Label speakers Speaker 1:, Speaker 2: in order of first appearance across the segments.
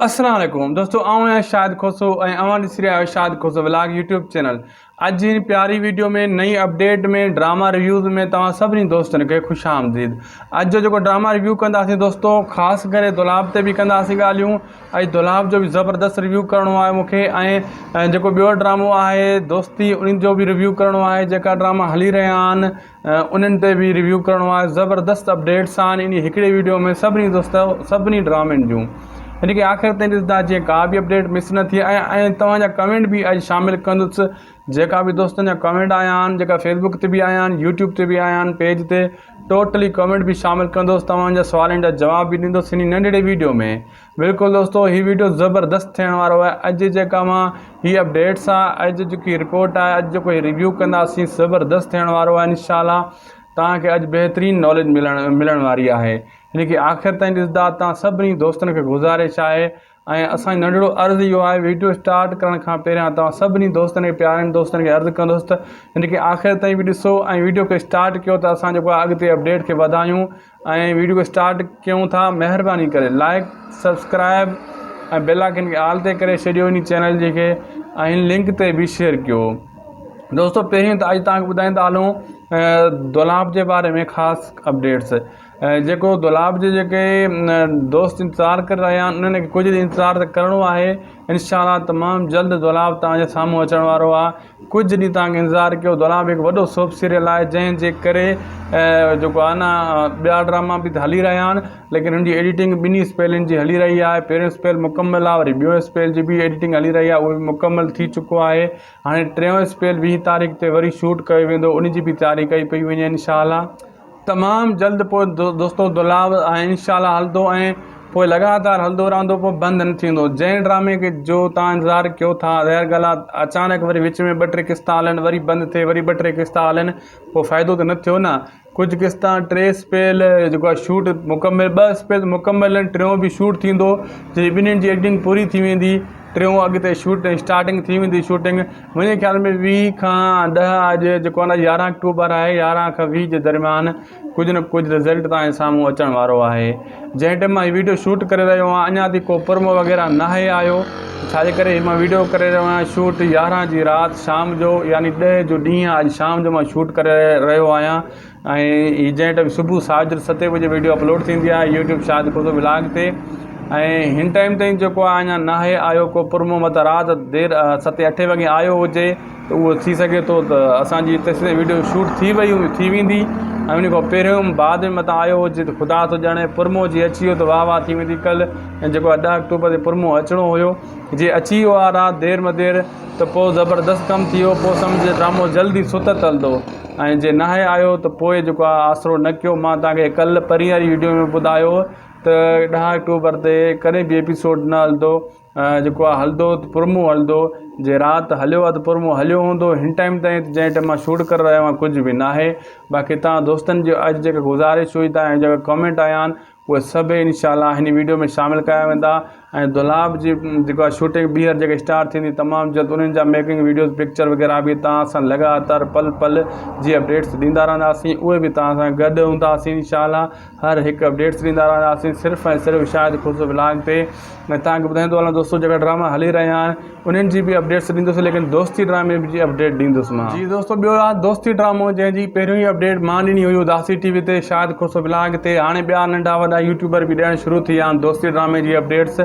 Speaker 1: السلام عليڪم دوستو آئون آهيان شاهد کوسو ۽ اوهان ڏسي رهيا آهيو Shahid Khoso vlog YouTube channel اڄ جي هن پياري ويڊيو ۾ نئين اپڊيٽ ۾ ڊراما ريويوز ۾ توهان سڀني دوستن کي خوش آمديد اڄ جو جيڪو ڊراما ريويو ڪنداسين دوستو خاص ڪري دولاب تي به ڪنداسين ڳالهيون اڄ دولاب جو به زبردست ريويو ڪرڻو آهي مونکي ۽ جيڪو ٻيو ڊرامو آهي دوستي ان جو به ريويو ڪرڻو آهي جيڪا ڊراما هلي رهيا آهن انهن تي به ريويو ڪرڻو آهي زبردست اپڊيٽس آهن انهي هڪڙي ويڊيو ۾ سڀني دوست سڀني ڊرامن جون هن کي آخر تائين ڏسندا جيئن ڪا به اپڊيٽ مس نه ٿئي ۽ ۽ توهان جا ڪمينٽ به اڄ شامل ڪندس جيڪا به دوستن جا ڪمينٽ آيا آهن جيڪا فيسبوڪ تي به آيا آهن يوٽيوب تي به آيا آهن پيج تي ٽوٽلي ڪمينٽ به شامل ڪندس توهان جا سوالن جا جواب به ڏيندس انهي ننڍڙي ويڊيو ۾ بلڪل دوستو هي ويڊيو زبردست ٿيڻ وارو آهي اڄ جيڪا مان هي اپڊيٽس آ اڄ جيڪي رپورٽ آهي اڄ جيڪو هي ريويو ڪنداسين زبردست ٿيڻ وارو آهي انشاء الله توهان کي اڄ بهترين ناليج ملڻ ملڻ واري آهي هن کي آخر تائين ڏسندا توهان سڀني دوستن کي گذارش آهي ۽ اسان جو ننڍڙو عرض اهو آهي ويڊيو اسٽارٽ ڪرڻ کان پهريان توهان سڀني دوستن کي پيارن دوستن کي عرض ڪندس ته هن کي آخر تائين به ڏسو ۽ ويڊيو کي اسٽارٽ ڪيو ته اسان جيڪو آهي اڳتي اپڊيٽ کي وڌايون ۽ ويڊيو کي اسٽارٽ ڪيون ٿا مهرباني ڪري لائڪ سبسڪرائب ۽ بيل آئڪن کي آل تي ڪري ڇڏيو ان چينل جي کي ۽ ان لنڪ تي به شيئر ڪيو دوستو پهرين ته اڄ تان کي ٻڌائيندا هلون دولاب جي باري ۾ خاص اپڊيٽس جيڪو دولاب جي جيڪي دوست انتظار ڪري رهيا آهن انهن کي ڪجهه انتظار ته ڪرڻو آهي انشاء الله تمام جلد دولاب تان جي سامهون اچڻ وارو آهي ڪجهه ڏينهن توهان کي انتظار ڪيو دولاب هڪ وڏو سوپ سيريل آهي جنهن جي ڪري جيڪو آهي نه ٻيا ڊراما به ته هلي رهيا آهن ليڪن هن جي ايڊيٽنگ ٻنهي اسپيلن جي هلي رهي آهي پهريون اسپيل مڪمل آهي وري ٻيو اسپيل جي به ايڊيٽنگ هلي رهي آهي اهو به مڪمل ٿي چڪو آهي هاڻي ٽيون اسپيل 20 تاريخ تي وري شوٽ ڪيو ويندو ان جي به تياري ڪئي پئي وڃي انشاء الله تمام جلد پوء دوستو دولاب ۽ انشاء الله هلندو ۽ پوء لڳاتار هلندو رهندو پوء بند نه ٿيندو جنهن ڊرامي کي جو تان انتظار ڪيو ٿا ظاهر ڳالهه آ اچانڪ وري وچ ۾ ٻه ٽي قسطا هلن وري بند ٿئي وري ٻه ٽي قسطا هلن پوء فائدو ته نه ٿيو نه ڪجهه قسطا ٽي اسپيل جيڪو آهي شوٽ مڪمل ٻه اسپيل مڪمل آهن ٽيون به شوٽ ٿيندو جي ٻنهين جي ايڊيٽنگ پوري ٿي ويندي ٽيون اڳتي شوٽ اسٽارٽنگ ٿي ويندي شوٽنگ منهنجي خيال ۾ 20 کان 10 اڄ جيڪو آهي نه 11 آڪٽوبر آهي 11 کان 20 جي درميان ڪجهه نه ڪجهه رزلٽ توهان جي سامهون اچڻ وارو آهي جنهن ٽائيم مان هي ويڊيو شوٽ ڪري رهيو آهيان اڃا تائين ڪو پرمو وغيره ناهي آيو ڇاجي ڪري هي مان ويڊيو ڪري رهيو آهيان شوٽ 11 جي رات شام جو يعني 10 جو ڏينهن اڄ شام جو مان شوٽ ڪري رهيو آهيان ۽ هي جنهن ٽائيم صبح ساجھر ستين بجي ويڊيو اپلوڊ ٿيندي آهي يوٽيوب شاهد کوسو ولاگ تي ۽ هن ٽائيم تائين جيڪو آهي اڃا ناهي آيو ڪو پرمو متان رات دير ستين اٺين وڳي آيو هجي ته اهو ٿي سگهي ٿو ته اسانجي تيسين ويڊيو شوٽ ٿي وئي ٿي ويندي ۽ ان کان پهريون بعد ۾ متان آيو هجي ته خدا ٿو ڄاڻي پرمو جي اچي ويو ته واهه واهه ٿي ويندي ڪلهه ۽ جيڪو آهي ڏهه آڪٽوبر تي پرمو اچڻو هيو جي اچي ويو آهي رات دير مدير ته پوء زبردست ڪم ٿي ويو پوء سمجھ ڊرامو جلدي ستت هلندو ۽ جي ناهي آيو ته پوء جيڪو آهي آسرو نه ڪيو مان توهان کي ڪلهه پرين واري ويڊيو ۾ ٻڌايو ته ڏهه آڪٽوبر تي ڪڏهن به ايپيسوڊ نه هلندو جيڪو آهي هلندو ته پرمو هلندو جي رات هليو آهي ته پرمو هليو هوندو هن ٽائيم تائين جنهن ٽائيم مان شوٽ ڪري رهيو آهيان ڪجهه به ناهي باقي توهان دوستن جي اڄ جيڪا گذارش هئي توهان جا جيڪا ڪمينٽ آيا آهن اهي سڀ انشاء الله هن ويڊيو ۾ شامل ڪيا ويندا ۽ دولاب جي جيڪو آهي شوٽنگ ٻيهر جيڪا اسٽارٽ ٿيندي تمام جلد انهن جا ميڪنگ ويڊيوز پڪچر وغيره به توهان سان لڳاتار پل پل جي اپڊيٽس ڏيندا رهنداسين اهي به توهان سان گڏ هونداسين انشاء الله هر هڪ اپڊيٽس ڏيندا رهنداسين صرف ۽ صرف شاهد خوشو ولاگ تي ۽ توهان کي ٻڌائيندو هلان دوستو جيڪا ڊراما هلي رهيا آهن انهن جي به اپڊيٽس ڏيندس ليڪن دوستي ڊرامي جي اپڊيٽ ڏيندس مان. جي دوستو ٻيو آهي دوستي ڊرامو جنهن جي پهريون ئي اپڊيٽ مان ڏني هئي اداسي ٽي وي تي شاهد کوسو ولاگ تي هاڻي ٻيا ننڍا وڏا يوٽيوبر به ڏيڻ شروع ٿي ويا آهن دوستي ڊرامي جي اپڊيٽس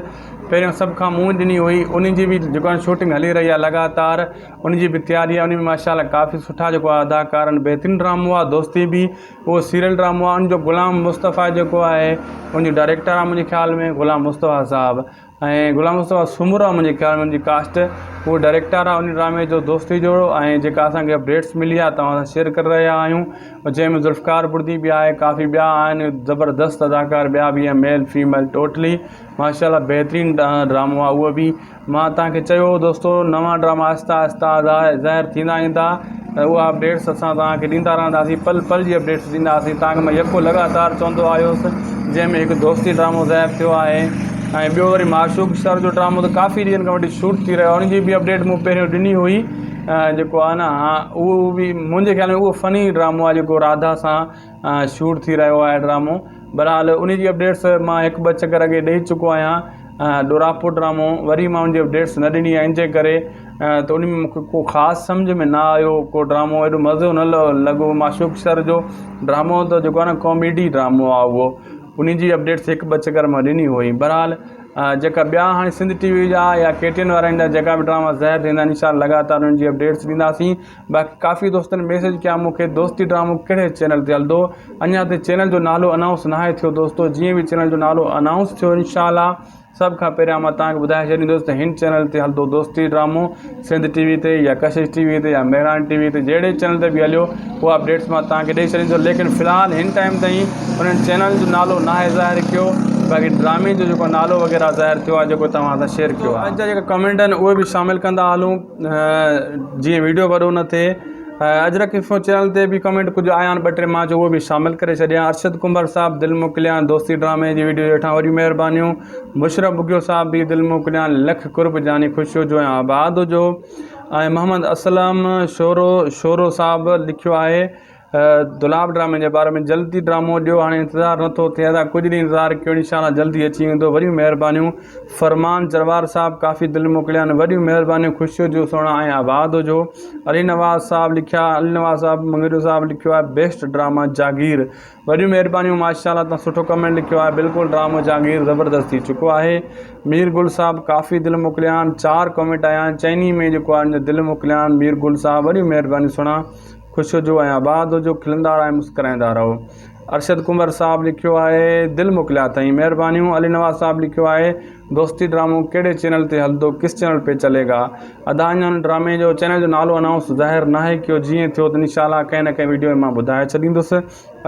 Speaker 1: پهريون سڀ کان مون ڏني هئي ان جي به جيڪو آهي شوٽنگ هلي رهي آهي لڳاتار ان جي به تياري آهي ان ۾ ماشاء الله ڪافي سٺا جيڪو آهي اداڪار آهن بهترين ڊرامو آهي دوستي به اهو سيريل ڊرامو آهي ان جو غلام مصطفيٰ جيڪو آهي ان جو ڊائريڪٽر آهي منهنجي خيال ۾ غلام مصطفيٰ صاحب ۽ غلام مصطفيٰ سومرو آهي منهنجي خيال ۾ ان جي ڪاسٽ اهو ڊائريڪٽر آهي ان ڊرامي جو دوستي جوڙو ۽ جيڪا اسان کي اپڊيٽس ملي آهي توهان سان شيئر ڪري رهيا آهيون جنهن ۾ ذوالفقار بڙدي به آهي ڪافي ٻيا آهن زبردست اداڪار ٻيا به آهن ميل فيميل ٽوٽلي ماشاء الله بهترين ڊرامو آهي اهو به مان توهان کي چيو هو دوستو نوان ڊراما آهستي آهستي ظاهر ٿيندا ايندا ته اها اپڊيٽس اسان توهان کي ڏيندا رهنداسين پل پل جي اپڊيٽس ڏينداسين توهان کي مان يڪو لڳاتار چوندو آيو هوس جنهن ۾ هڪ دوستي ڊرامو ظاهر ٿيو آهي ۽ ٻيو وري معشوق شر جو ڊرامو ته ڪافي ڏينهن کان وٺي شوٽ ٿي رهيو آهي ان جي به اپڊيٽ مون پهريون ڏني هئي جيڪو آهي نه ها اهو به منهنجي خيال ۾ اهو فني ڊرامو آهي جيڪو راڌا سان شوٽ ٿي رهيو آهي ڊرامو بهرحال ان جي اپڊيٽس مان هڪ ٻه چڪر اڳي ڏئي چڪو آهيان. ڏوراپو ڊرامو وري مان ان جي اپڊيٽس نه ڏني آهي ان جي ڪري ته ان ۾ مونکي ڪو خاص سمجهه ۾ نه آيو ڪو ڊرامو ايڏو مزو نه لڳو معشوق شر جو ڊرامو ته جيڪو آهي نه ڪاميڊي ڊرامو آهي اهو ان جي اپڊيٽس هڪ ٻه چڪر مان ڏني هئي بهرحال جيڪا ٻيا هاڻي سنڌ ٽي وي جا يا ڪي ٽي اين وارن جا جيڪا به ڊراما ظاهر ٿيندا انشاء الله لڳاتار انهن جي اپڊيٽس ڏينداسين باقي ڪافي دوستن ميسج ڪيا مون کي دوستي ڊرامو ڪهڙي چينل تي هلندو اڃا تائين چينل جو نالو انائونس ناهي ٿيو دوستو جيئن به چينل جو نالو انائونس ٿيو انشاء الله سڀ کان پهريان مان توهان کي ٻڌائي ڇڏيندس ته هن چينل تي هلندو دوستي ڊرامو سنڌ ٽي وي تي يا ڪشش ٽي وي تي يا مهراڻ ٽي وي تي جهڙي چينل تي به هليو اها اپڊيٽس مان توهان کي ڏئي ڇڏيندس ليڪن في الحال هن ٽائيم تائين انهن چينل جو نالو ناهي ظاهر ڪيو باقي ڊرامي جو جيڪو نالو وغيره ظاهر ٿيو آهي جيڪو توهان سان شيئر ڪيو آهي. اڄ جا جيڪا ڪمينٽ آهن اهي به شامل ڪندا هلون جيئن ويڊيو وڏو نه ٿئي اجرڪ انفو چينل تي به ڪمينٽ ڪجهه آيا آهن ٻه ٽي مان چيو اهي به شامل ڪري ڇڏيان ارشد ڪنڀر صاحب دل موڪليان دوستي ڊرامي جي ويڊيو هيٺان وڏيون مهربانيون مشرف ٻگهيو صاحب به دل موڪليان لک قرب جاني خوش هجو ۽ آباد هجو ۽ محمد اسلم شورو شورو صاحب لکيو آهي دولاب ڊرامي جي باري ۾ جلدي ڊرامو ڏيو هاڻي انتظار نٿو ٿئي ادا ڪجهه ڏينهن انتظار ڪيو انشاء الله جلدي اچي ويندو وڏيون مهربانيون فرمان جروار صاحب ڪافي دل موڪليا آهن وڏيون مهربانيون خوش هجو سهڻا ۽ آباد هجو علي نواز صاحب لکيا علي نواز صاحب مڱريو صاحب لکيو آهي بيسٽ ڊراما جاگير وڏيون مهربانيون ماشاء الله تان سٺو ڪمينٽ لکيو آهي بلڪل ڊرامو جاگير زبردست ٿي چڪو آهي مير گل صاحب ڪافي دل موڪليا آهن چار ڪمينٽ آيا آهن چئني ۾ جيڪو آهي دل موڪليا آهن مير گل صاحب وڏيون مهربانيون سهڻا خوش هجو ۽ آباد هجو کلندا رهو ۽ مسڪرائيندا رهو ارشد ڪنور صاحب لکيو آهي دل موڪليا اٿئي مهربانيون علي نواز صاحب لکيو آهي دوستي ڊرامو ڪهڙي چينل تي هلندو ڪس چينل پي چلي گا ادا اڃا ان ڊرامي جو چينل جو نالو انائونس ظاهر ناهي ڪيو جيئن ٿيو ته انشاء الله ڪنهن نه ڪنهن ويڊيو ۾ مان ٻڌائي ڇڏيندس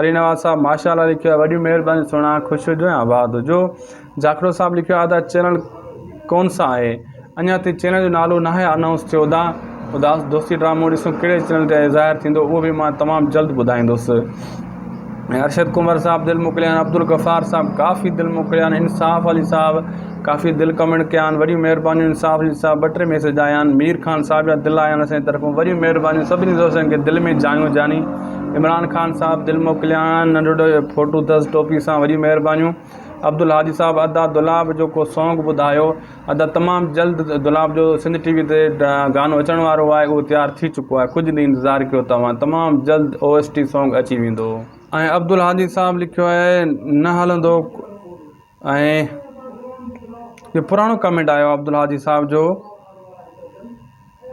Speaker 1: علي نواز صاحب ماشاء الله لکيو آهي وڏيون مهربانيون سهڻا خوش هجو ۽ آباد هجو جاکرو صاحب لکيو آهي ادا چينل ڪون سا آهي اڃا تائين چينل جو نالو ناهي انائونس ٿيو ادا اداس دوستي ڊرامو ڏسون ڪهڙي چينل تي ظاهر ٿيندو اهو به مان تمام جلد ٻڌائيندس ۽ ارشد ڪنور صاحب دل موڪليا آهن عبدالغفار صاحب ڪافي دل موڪليا آهن انصاف علي صاحب ڪافي دل ڪمينٽ ڪيا آهن وڏيون مهربانيون انصاف علي صاحب ٻه ٽي ميسيج آيا آهن مير خان صاحب جا دل آيا آهن اسان جي طرفون وڏيون مهربانيون سڀني دوستن کي دل ۾ جايون جاني عمران خان صاحب دل موڪليا آهن ننڍڙو فوٽو اٿس ٽوپي سان وڏيون مهربانيون عبدالهادي صاحب ادا دولاب جو ڪو سونگ ٻڌايو ادا تمام جلد دولاب جو سنڌ ٽي وي تي گانو اچڻ وارو آهي اهو تيار ٿي چڪو آهي ڪجهه ڏينهن انتظار ڪيو توهان تمام جلد او ايس ٽي سونگ اچي ويندو. ۽ عبدالهادي صاحب لکيو آهي نه هلندو ۽ هي پراڻو ڪمينٽ آيو عبدالهادي صاحب جو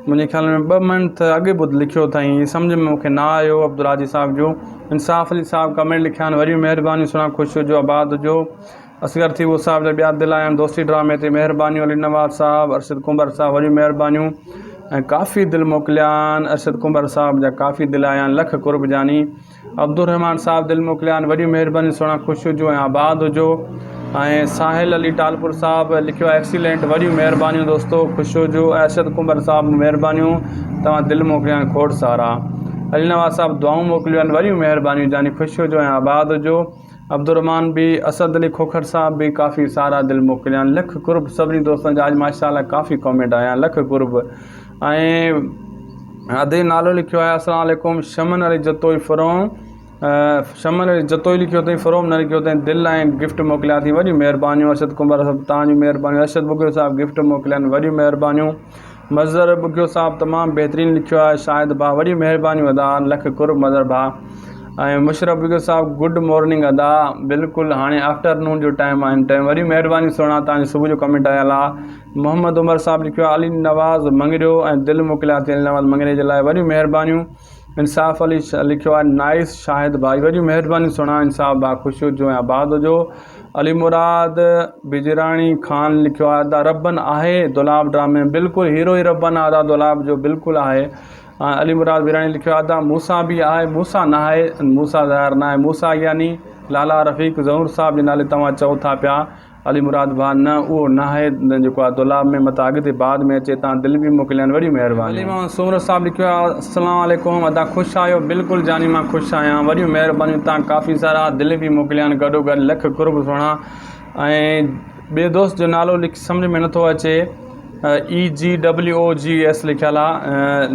Speaker 1: منهنجي خيال ۾ ٻه منٿ اڳ به لکيو اٿائين سمجهه ۾ مونکي نه آيو عبدالهادي صاحب جو انصاف علي صاحب ڪمينٽ لکيا آهن وڏيون مهربانيون سهڻا خوش هجو آباد هجو اصغر ٿيٻو صاحب جا ٻيا دل آيا آهن دوستي ڊرامي تي مهربانيون علي نواز صاحب ارشد ڪنڀر صاحب وڏيون مهربانيون ۽ ڪافي دل موڪليا آهن ارشد ڪنڀر صاحب جا ڪافي دل آيا آهن لک قرب جاني عبدالرحمان صاحب دل موڪليا آهن وڏيون مهربانيون سهڻا خوش هجو ۽ آباد هجو ۽ ساحل علي ٽالپر صاحب لکيو آهي ايڪسيلينٽ وڏيون مهربانيون دوستو خوش هجو ۽ ارشد ڪنڀر صاحب مهربانيون توهان دل موڪليا آهن کوڙ سارا علي نواز صاحب دعائون موڪليون آهن وڏيون مهربانيون جاني خوش هجو ۽ آباد هجو عبدالرحمان به اسد علي کوکر صاحب به ڪافي سارا دل موڪليا آهن لک قرب سڀني دوستن جا اڄ ماشاء الله ڪافي ڪامينٽ آيا آهن لک قرب ۽ ادي نالو لکيو آهي السلام عليڪم شمن علي جتوئي فروم شمن علي جتوئي لکيو اٿئي فروم نه لکيو اٿئي دل ۽ گفٽ موڪليا اٿئي وڏيون مهربانيون ارشد ڪنڀر صاحب تان جون مهربانيون ارشد ٻگهيو صاحب گفٽ موڪليا آهن وڏيون مهربانيون مظهر ٻگهيو صاحب تمام بهترين لکيو آهي شاهد ڀاء وڏيون مهربانيون ادا لک قرب مظهر ڀاء ۽ مشرف ٻگهيو صاحب گڊ مارننگ ادا بلڪل هاڻي آفٽر نون جو ٽائيم آهي ٽائيم وڏيون مهربانيون سهڻا تان جو صبح جو ڪمينٽ آيل آهي محمد عمر صاحب لکيو آهي علي نواز مڱريو ۽ دل موڪليا اٿئي علي نواز مڱريي جي لاء وڏيون مهربانيون انصاف علي لکيو آهي نائس شاهد ڀائي وڏيون مهربانيون سهڻا انصاف ڀاء خوش هجو ۽ آباد هجو علي مراد بجراڻي خان لکيو آهي ادا ربن آهي دولاب ڊرامي ۾ بلڪل هيرو ئي ربن آهي ادا دولاب جو بلڪل آهي علي مراد بجراڻي لکيو آهي ادا موسيٰ به آهي موسيٰ نه آهي موسيٰ ظاهر نه آهي موسيٰ يعني لالا رفيق زهور صاحب جي نالي توهان چئو ٿا پيا علي مراد ڀاء نه اهو ناهي جيڪو آ دولاب ۾ متان اڳتي بعد ۾ اچي تان دل به موڪليان وڏيون مهربانيون. علي محمد سومرو صاحب لکيو آهي السلام عليڪم ادا خوش آهيو بلڪل جاني مان خوش آهيان وڏيون مهربانيون تان ڪافي سارا دل به موڪليان گڏو گڏ لک قرب سهڻا ۽ ٻئي دوست جو نالو لک سمجهه ۾ نٿو اچي. اي جي ڊبليو او جي ايس لکيل آ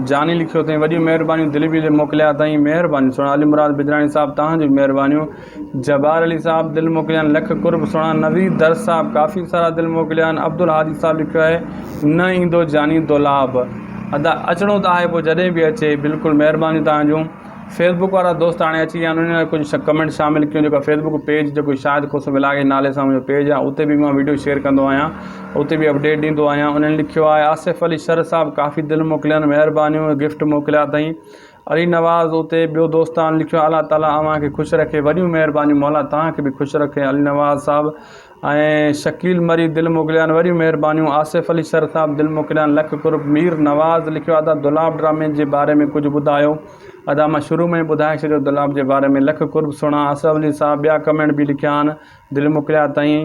Speaker 1: جاني لکيو اٿئي وڏيون مهربانيون دل به موڪليا اٿئي مهربانيون سهڻا علي مراد بجراڻي صاحب تهان جون مهربانيون جبار علي صاحب دل موڪليا آهن لک قرب سهڻا نويد درس صاحب ڪافي سارا دل موڪليا آهن عبدالهادي صاحب لکيو آهي نه ايندو جاني دولاب ادا اچڻو ته آهي پوء جڏهن به اچي بلڪل مهربانيون تهان جون فيس بڪ وارا دوست هاڻي اچي ويا آهن انهن لاء ڪجهه ڪمينٽ شامل ڪيون جيڪا فيس بڪ پيج جيڪو شاهد کوسو ولاگ جي نالي سان منهنجو پيج آهي اتي به مان ويڊيو شيئر ڪندو آهيان اتي به اپڊيٽ ڏيندو آهيان انهن لکيو آهي آصف علي شر صاحب ڪافي دل موڪليا آهن مهربانيون گفٽ موڪليا اٿئي علي نواز اتي ٻيو دوست آهن لکيو الله تعالي اوهان کي خوش رکي وڏيون مهربانيون مولا توهان کي به خوش رکي علي نواز صاحب ۽ شڪيل مري دل موڪليا آهن وڏيون مهربانيون آصف علي شر صاحب دل موڪليا آهن لک قرب مير نواز لکيو آهي ادا دولاب ڊرامي جي باري ۾ ڪجهه ٻڌايو ادا مان شروع ۾ ئي ٻڌائي ڇڏيو دولاب جي باري ۾ لک قرب سهڻا آصف علي صاحب ٻيا ڪمينٽ به لکيا آهن دل موڪليا اٿائين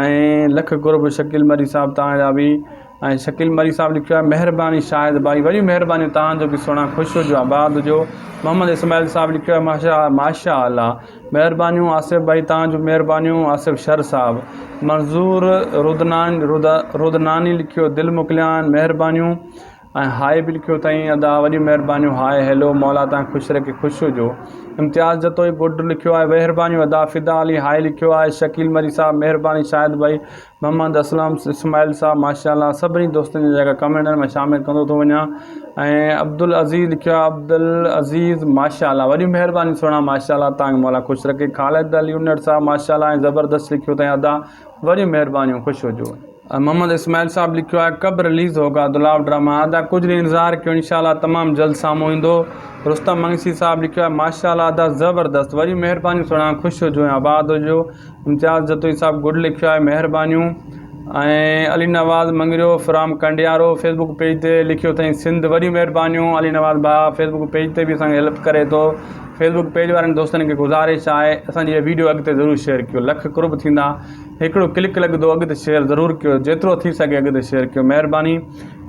Speaker 1: ۽ لک قرب شڪيل مري صاحب توهان جا به ۽ شڪيل مري صاحب لکيو آهي مهرباني شاهد ڀائي وڏيون مهربانيون توهان جو به سهڻا خوش هجو آباد هجو محمد اسماعيل صاحب لکيو آهي ماشا ماشاء الله مهربانيون آصف ڀائي توهان جون مهربانيون آصف شر صاحب منظور رودنان رودناني لکيو دل موڪليان مهربانيون ۽ هاء به لکيو اٿائين ادا وڏيون مهربانيون هاء هيلو مولا تان خوش رکي خوش هجو امتياز جتوئي گڊ لکيو آهي مهربانيون ادا فدا علي هاء لکيو آهي شڪيل مري صاحب مهرباني شاهد ڀائي محمد اسلم اسماعيل صاحب ماشاء الله سڀني دوستن جا جيڪا ڪمينٽ آهن مان شامل ڪندو ٿو وڃان ۽ عبدالعزيز لکيو آهي عبدالعزيز ماشاء الله وڏيون مهربانيون سهڻا ماشاء الله تان مولا خوش رکي خالد علي انڙ صاحب ماشاء الله ۽ زبردست لکيو اٿائين ادا وڏيون مهربانيون خوش هجو. محمد اسماعيل صاحب لکيو آهي ڪب رليز هوگا دولاب ڊراما ادا ڪجهه ڏينهن انتظار ڪيو انشاء الله تمام جلد سامهون ايندو رستم منگسي صاحب لکيو آهي ماشاء الله ادا زبردست وڏيون مهربانيون سهڻا خوش هجو ۽ آباد هجو امتياز جتوئي صاحب گڊ لکيو آهي مهربانيون ۽ Ali Nawaz Mangrio from Kandiaro Facebook page تي لکيو اٿائين سنڌ وڏيون مهربانيون علي نواز ڀاء فيس بڪ پيج تي به اسان کي هيلپ ڪري ٿو فيس بڪ پيج وارن دوستن کي گذارش آهي اسان جي ويڊيو اڳتي ضرور شيئر ڪيو لک قرب ٿيندا هڪڙو ڪلڪ لڳندو اڳتي شيئر ضرور ڪيو جيترو ٿي سگهي اڳتي شيئر ڪيو مهرباني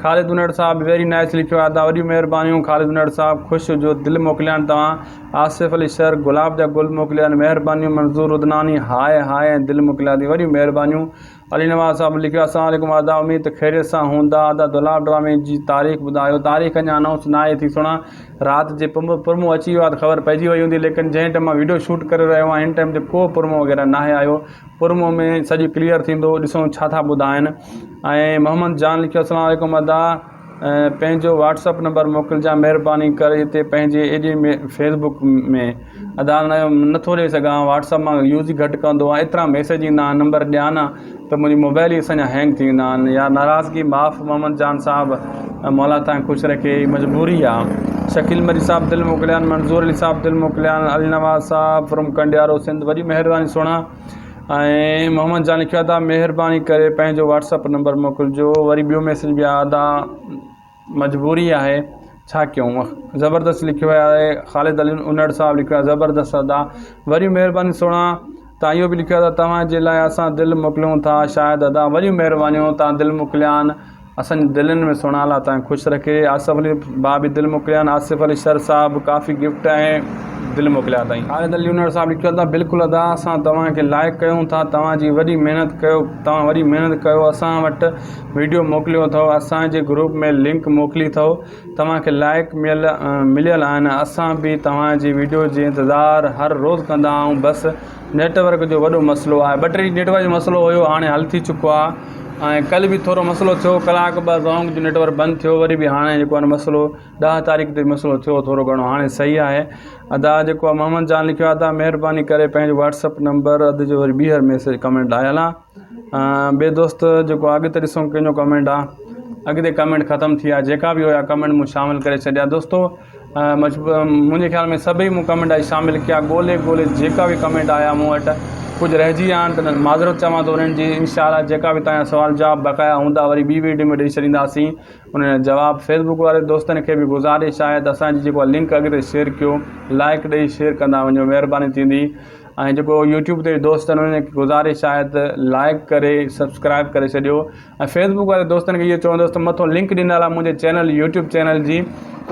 Speaker 1: خالد انڙ صاحب ويري نائس لکيو آهي ادا وڏيون مهربانيون خالد انڙ صاحب خوش هجو دل موڪليان توهان آصف علي شر گلاب جا گل موڪليا آهن مهربانيون منظور ادناني هاء هاء ۽ دل موڪليا اٿئي وڏيون مهربانيون علي نواز صاحب لکيو السلام عليڪم ادا اميد ته خيريت سان هوندا ادا دولاب ڊرامي جي تاريخ ٻڌايو تاريخ اڃا انائونس ناهي ٿي سهڻا رات جي پرمو اچي ويو آهي ته خبر پئجي وئي هوندي ليڪن جنهن ٽائيم مان ويڊيو شوٽ ڪري رهيو آهيان هن ٽائيم تي ڪو پرمو وغيره ناهي آيو پرمو ۾ سڄو ڪليئر ٿيندو ڏسون ڇا ٿا ٻڌائن ۽ محمد جان لکيو السلام عليڪم ادا پنهنجو واٽس اپ نمبر موڪلجان مهرباني ڪري هتي پنهنجي ايڏي ۾ فيس بڪ ۾ ادا نٿو ڏئي سگهان واٽس اپ مان يوز ئي گهٽ ڪندو آهيان ايترا ميسيج ايندا آهن نمبر ڏيان نه ته منهنجي موبائل ئي اسان جا هينگ ٿي ويندا آهن يار ناراضگي معاف محمد جان صاحب مولا تان خوش رکي مجبوري آ شڪيل مري صاحب دل موڪليان منظور علي صاحب دل موڪليان علي نواز صاحب فرام ڪنڊيارو سنڌ وڏي مهرباني سهڻا ۽ محمد جان لکيو ادا مهرباني ڪري پنهنجو واٽس اپ نمبر موڪلجو وري ٻيو ميسج به آيو ادا مجبوري آهي ڇا ڪيون زبردست لکيو آهي خالد علي انڙ صاحب لکيو آهي زبردست ادا وري مهرباني سهڻا تان اهو به لکيو ادا توهان جي لاء اسان دل موڪليون ٿا شايد ادا وري مهربانيون تان دل موڪليان اسان جي دلين ۾ سهڻا الله تان خوش رکي آصف علي ڀاء به دل موڪليا آهن آصف علي شر صاحب ڪافي گفٽ ۽ دل موڪليا اٿائين. خالد علي انڙ صاحب لکيو ادا بلڪل ادا اسان توهان کي لائڪ ڪيون ٿا توهان جي وڏي محنت ڪيو توهان وڏي محنت ڪيو اسان وٽ ويڊيو موڪليو اٿو اسان جي گروپ ۾ لنڪ موڪلي اٿو توهان کي لائڪ ميل مليل آهن اسان به توهان جي ويڊيو جي انتظار هر روز ڪندا آهيون بس نيٽ ورڪ جو وڏو مسئلو آهي ٻه ٽي ڏينهن نيٽ ورڪ جو مسئلو هيو هاڻي حل ٿي چڪو آهي ۽ ڪلهه به ٿورو مسئلو ٿيو ڪلاڪ ٻه زونگ جو نيٽ ورڪ بند ٿيو وري به هاڻي جيڪو آهي مسئلو 10 تاريخ تي مسئلو ٿيو ٿورو گهڻو هاڻي صحيح آهي ادا جيڪو آهي محمد جان لکيو آهي ادا مهرباني ڪري پنهنجو واٽس اپ نمبر اد جو وري ٻيهر ميسج ڪمينٽ آيل آهي ٻي دوست جيڪو اڳتي ڏسون ڪنهن جو ڪمينٽ آهي اڳتي ڪمينٽ ختم ٿي ويا جيڪا به هيا ڪمينٽ مون شامل ڪري ڇڏيا دوستو منهنجي خيال ۾ سڀئي مون ڪمينٽ اڄ شامل ڪيا ڳولي ڳولي جيڪا به ڪمينٽ آيا مون وٽ ڪجهه رهجي ويا آهن ته معذرت چوان ٿو انهن جي انشاء الله جيڪا به توهان جا سوال جواب بقايا هوندا وري ٻي ويڊيو ۾ ڏئي ڇڏينداسين ان جا جواب فيس بڪ واري دوستن کي به گذارش آهي ته اسان جي جيڪو لنڪ اڳتي شيئر ڪيو لائڪ ڏئي شيئر ڪندا وڃو مهرباني ٿيندي ۽ جيڪو يوٽيوب تي دوست آهن انهن کي گذارش آهي ته لائڪ ڪري سبسڪرائب ڪري ڇڏيو ۽ فيس بڪ واري دوستن کي اهو چوندس ته مٿو لنڪ ڏنل آهي منهنجي چينل يوٽيوب چينل جي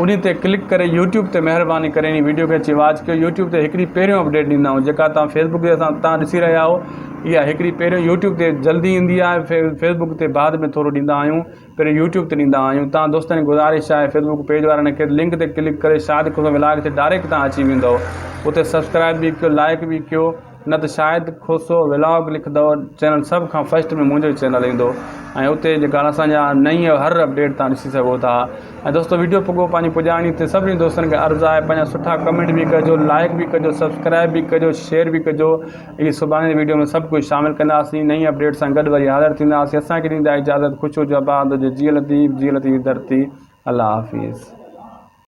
Speaker 1: انهي تي ڪلڪ ڪري يوٽيوب تي مهرباني ڪري انهي ويڊيو کي اچي واچ ڪيو يوٽيوب تي هڪڙي پهريون اپڊيٽ ڏيندا آهيون جيڪا توهان فيسبوڪ تي اسان تان ڏسي رهيا آهيو اها هڪڙي پهريون يوٽيوب تي جلدي ايندي آهي فيسبوڪ تي بعد ۾ ٿورو ڏيندا آهيون پهريون يوٽيوب تي ڏيندا آهيون تان دوستن کي گذارش آهي فيسبوڪ پيج وارن کي لنڪ تي ڪلڪ ڪري شاهد کوسو ولاگ تي ڊائريڪٽ تان اچي ويندو اتي سبسڪرائب به ڪيو لائڪ به ڪيو نه ته شاهد کوسو ولاگ لکندو چينل سڀ کان فرسٽ ۾ منهنجو چينل ايندو ۽ اتي جيڪا اسان جا نئين هر اپڊيٽ تان ڏسي سگهو ٿا ۽ دوستو ويڊيو پڳو پنهنجي پڄاڻي تي سڀني دوستن کي عرض آهي پنهنجا سٺا ڪمينٽ به ڪجو لائڪ به ڪجو سبسڪرائب به ڪجو شيئر به ڪجو اهي سڀاڻي جي ويڊيو ۾ سڀ ڪجهه شامل ڪنداسين نئين اپڊيٽ سان گڏ وري حاضر ٿينداسين اسان کي ڏيندا اجازت خوش هجو آباد هجو جي لطيف جي لطيف ڌرتي الله حافظ.